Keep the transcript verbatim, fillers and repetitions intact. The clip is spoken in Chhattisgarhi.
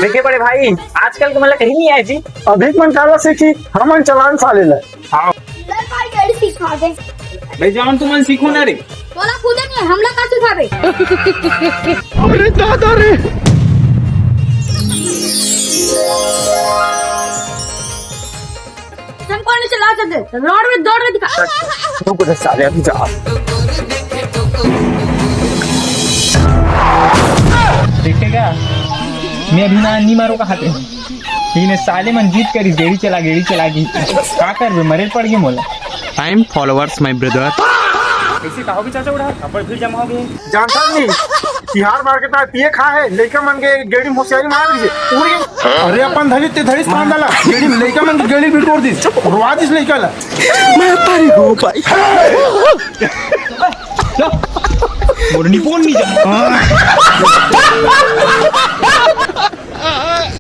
देखे बड़े भाई, आजकल के मन ला कहीं नहीं आए जी। अभी के मन काला सीखी, हमन चलान साले ला। ले भाई, गेड़ी सिखा दे। भाई जान, तुमन सीखो ना रे। तोला खुदे नहीं, हमला का सिखाबे? अरे दादा रे। तुम कौन चला सकते? रोड में दौड़ के दिखा। रुको तो साले, अभी जा। देखेगा, मैं अभी ना नहीं मारूंगा हाथे। लेकिन ये साले मन जिद करी, गेड़ी चला, गेड़ी चला, गेड़ी चला। का करबे, मरे पड़ गए मोला। Time followers, my brother। ऐसे कहोगे चाचा उड़ा, अब्बड़ भीड़ जमा हो गई। जानता नहीं, तिहार मार के तार पिए खा है, लइका मन के गेड़ी में होशियारी मार दीजिए, उड़ गए। अरे अपन धरी ते धरी स्थान डाला, गेड़ी में लइका मन के गेड़ी बिटोर दी, रोवा दिस लइका ला। मैं तारी हो भाई। मोर निपुण नहीं जा।